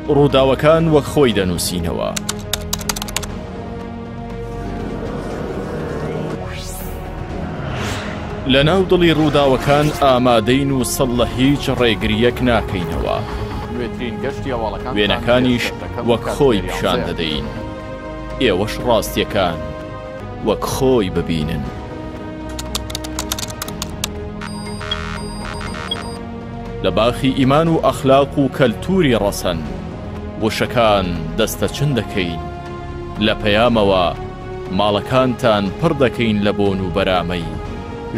ڕووداوەکان وەک خۆی دەنووسینەوە. لە ناو دڵی ڕووداوەکان ئامادەین و سڵ لە هیچ ڕێگرییەک ناکەینەوە. وێنەکانیش وەک خۆی پیشان دەدەین. ئێوەش ڕاستییەکان وەک خۆی ببینن. لە باخی ئیمان و ئەخلاق و کەلتووری ڕەسەن، وشەکان دەستەچن دەکەین، لە پەیامەوە ماڵەکانتان پڕ دەکەین لە بۆن و بەرامەی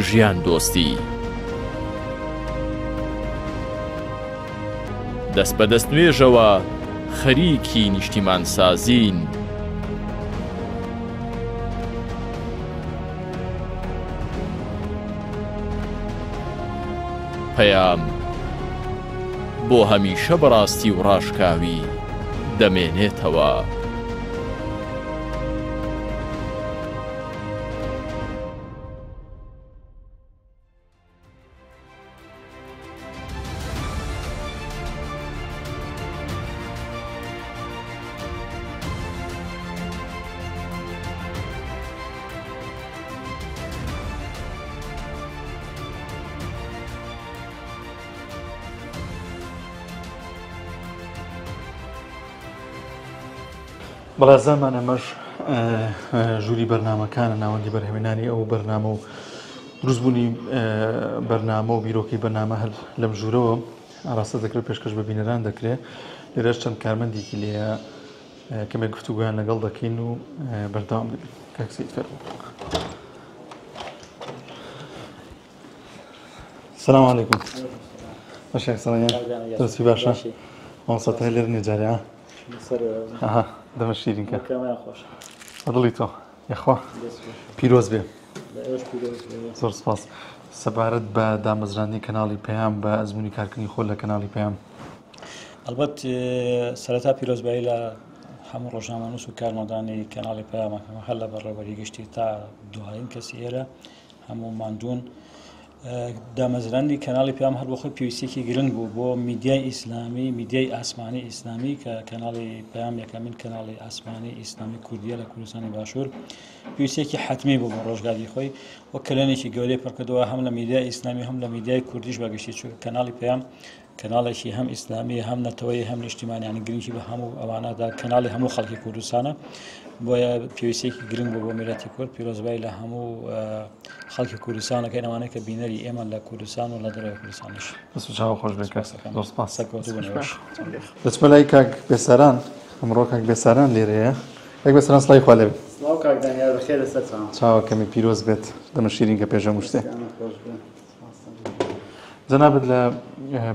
ژیان دۆستی. دەست بە دەستنوێژەوە خەریکی نیشتیمانسازین. پەیام بۆ هەمیشە بەڕاستی و ڕاشکاوی دەمێنێتەوە. بەڵێزانمان ئەمەش ژووری بەرنمەکانە ناوەندی بەرهەمێنانی ئەو بەرنامە و دروستبوونی بەرنامە و بیرۆکەی بەرنامە هەر لەم ژوورەوە ئاراستە دەکرێت پێشکەش بە بینەران دەکرێت لێرەش چەند کارمەندێکی لێیە کەمێک گفتوگۆیان لەگەڵ دەکەین و بەردەوام دەبین کاک سەید فەرموو. سلام علیکم باشە سڵام دەستی باشە مامۆستا تای لێرە نییە جارێ ها دەمە شیرینکە بەدڵی تۆ یەخوا پیرۆز بێ زۆر سپاس سەبارەت بە دامەزراندنی کەناڵی پەیام بە ئەزمموی کارکردنی خۆ لە کەناڵی پەیام ئەلبەت سەرەتا پیرۆزبایی لە هەموو ڕۆژنامەنووس و کارمەندانی کەناڵی پەیامەکەم هەر لە بەڕێوەری گشتی تا دوایین کەسی ئێرە هەموو ماندوون دامەزراندنی کەناڵی پەیام هەر بۆ خۆی پێویستیەکی گرنگ بوو بۆ میدیای ئیسلامی میدیای ئاسمانی ئیسلامی کە کەناڵی پەیام یەکەمین کەناڵی ئاسمانی ئیسلامی کوردیە لە کوردستانی باشوور پێویستیەکی حتمی بوو بۆ ڕۆژگاری خۆی و کەلێنێکی گەورەی پڕکردەوە هەم لە میدیای ئیسلامی هەم لە میدیای کوردیش بەگشتی چونکە کەناڵی پەیام کەناڵێکی هەم ئیسلامی هەم نەتەوەیی هەم نیشتیمانی یانی گرنگی بە هەموو ئەوانەدا کەناڵی هەموو خەڵکی کوردستانە بۆیە پێویستێکی گرنگ بوو بۆ میلەتی کورد پیرۆزبای لە هەموو خەڵکی کوردستانەکەین ئەوانەی کە بینەری ئێمە لە کوردستان و لە دەرەوەی کوردستانیش دەست و چاو خۆش بێت کاک زۆر سپاس سەرکەوتوو بن ئێوەش. دەچمە لای کاک بێساران ئەمڕۆ کاک بێساران لێرەیە کاک بێساران سڵاوی خوا لێ بێت سڵاو کاک دانیار بەخێر لەسەر چاوم چاوەکەمی پیرۆز بێت دەمە شیرین کە پێش هەموو شتێ دەستیانت خۆش بێ. جەنابت لە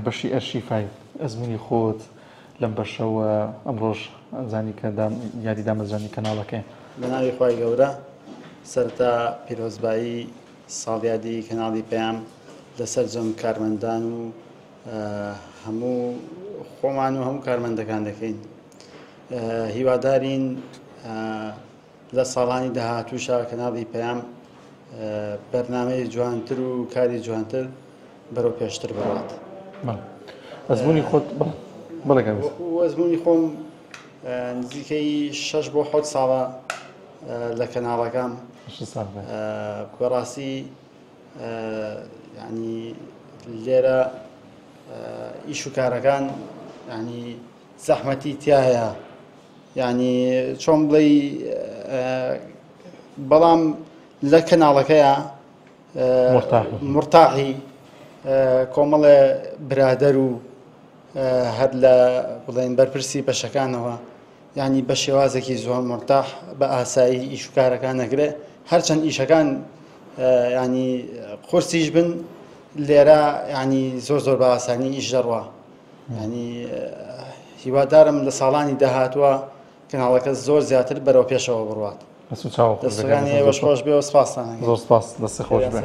بەشی ئەرشیفای ئەزموونی خۆت لەم بەشەوە ئەمڕۆش زانی کە یادی دامەزراندنی کەناڵەکەی. بە ناوی خوای گەورە سەرەتا پیرۆزبایی ساڵیادی کەناڵی پەیام لە سەرجەم کارمەندان و هەموو خۆمان و هەموو کارمەندەکان دەکەین هیوادارین لە ساڵانی داهاتووشا کەناڵی پەیام بەرنامەی جوانتر و کاری جوانتر بەرەو پێشتر بڕات. ئەزمموی خۆت بەڵێ ئەزمموی خۆم نزیکەی شش بۆ حەوت ساڵە لە کەناڵەکەم بەڕاستی ینی لێرە ئیش و کارەکان ینی زەحمەتی تایە یانی چۆن بڵێی بەڵام لە کەناڵەکەیە مرتاحی کۆمەڵێ برادەر و هەر لە بڵێن بەرپرسی بەشەکانەوە ینی بە شێوازێکی زۆر مرتاح بە ئاسایی ئیش و کارەکان نەگرێ هەرچەند ئیشەکان ینی قورسیش بن لێرە ینی زۆر زۆر بە ئاسانی ئیش دەڕوا ینی هیوادارم لە ساڵانی داهاتووە کەناڵەکە زۆر زیاتر بەرەو پێشەوە بڕوات. دەست و چاو خۆش بێ. دەستەکانی ئێوەش خۆش بێ و سپاستان زۆر سپاس دەست خۆش بێ.